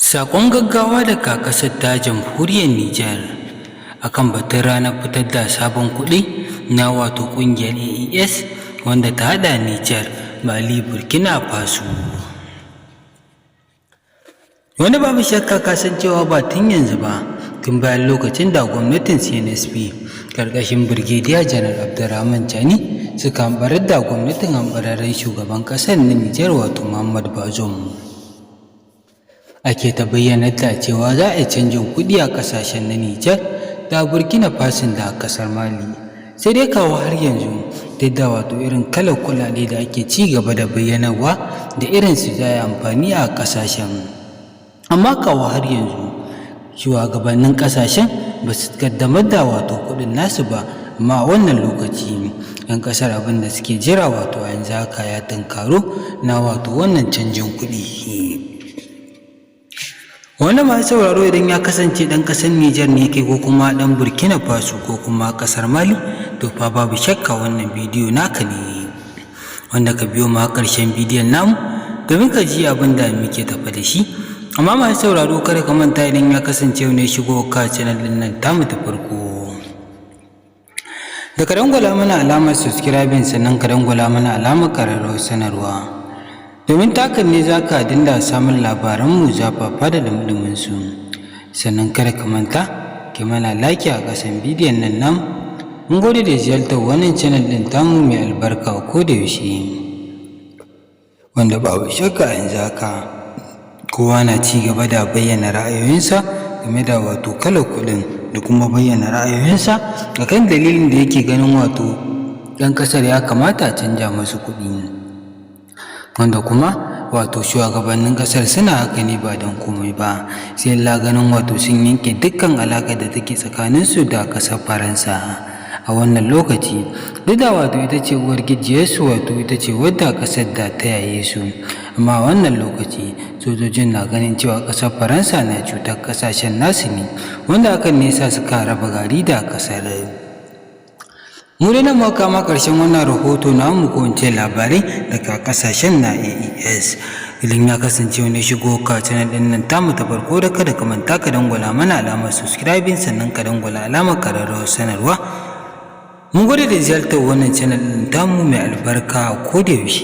Saƙon gaggawa daga ƙasar ta Jamhuriyar Nijar akan batun ranar fitar da sabon kuɗi na wato ƙungiyar AES wanda ta haɗa Nijar, Mali, Burkina Faso. Wani babu shakka ka san cewa ba tun yanzu ba, tun bayan lokacin da gwamnatin CNSP ƙarƙashin Birgediya Janar Abdurrahman Chani suka hamɓarar da gwamnatin hamɓararren shugaban ƙasar na Nijar, wato Muhammad Bazoum, ake ta bayyanar da cewa za a yi canjin kuɗi a ƙasashen na Nijar da Burkina Faso da ƙasar Mali. Sai dai kawo har yanzu, duk da wato irin kalar kuɗaɗe da ake ci gaba da bayyanarwa da irin su za a yi amfani a ƙasashen, amma kawo har yanzu shugabannin ƙasashen ba su ƙaddamar da wato kuɗin nasu ba. Amma a wannan lokaci 'yan ƙasar abin da suke jira wato a yanzu haka ya tunkaro na wato wannan canjin kuɗi. Wani masu sauraro, idan ya kasance ɗan ƙasar Nijar ne kai, ko kuma ɗan Burkina Faso, ko kuma ƙasar Mali, to fa babu shakka wannan bidiyo naka ne, wanda ka biyo ma ƙarshen bidiyon namu domin ka ji abin da muke tafe da shi. Amma masu sauraro, kada ka manta, idan ya kasance ne shigo ka channel ɗin nan tamu ta farko, da ka dangwala mana alamar subscribing, sannan ka dangwala mana alamar ƙararrawar sanarwa, domin takan ne za ka dinga samun labaranmu zafafa da ɗumi su. Sannan kada ka manta ki mana like a ƙasan bidiyon nan nan. Mun gode da ziyartar wannan channel ɗin tamu mai albarka ko da yaushe, wanda babu shakka yanzu haka kowa na ci gaba da bayyana ra'ayoyinsa game da wato kalar kuɗin, da kuma bayyana ra'ayoyinsa akan dalilin da yake ganin wato ɗan ƙasar ya kamata a canja masu kuɗi, wanda kuma wato shugabannin ƙasar suna haka ne ba don komai ba sai illa ganin wato sun yanke dukkan alaƙar da take tsakaninsu da ƙasar Faransa a wannan lokaci, duk da wato ita ce uwar gijiyarsu, wato ita ce wadda ƙasar da ta yaye su. Amma a wannan lokaci sojojin na ganin cewa ƙasar Faransa na cutar ƙasashen nasu ne, wanda hakan ne yasa suka raba gari da ƙasar. Mu dai nan muka kama ƙarshen wannan rahoto namu, ko in ce labarai daga ƙasashen na AES. Idan ya kasance wani shigo ka channel ɗin nan tamu ta farko, da kada ka manta ka dangwala mana alamar subscribing, sannan ka dangwala alamar ƙararrawar sanarwa. Mun gode da ziyartar wannan channel ɗin tamu mai albarka ko da yaushe.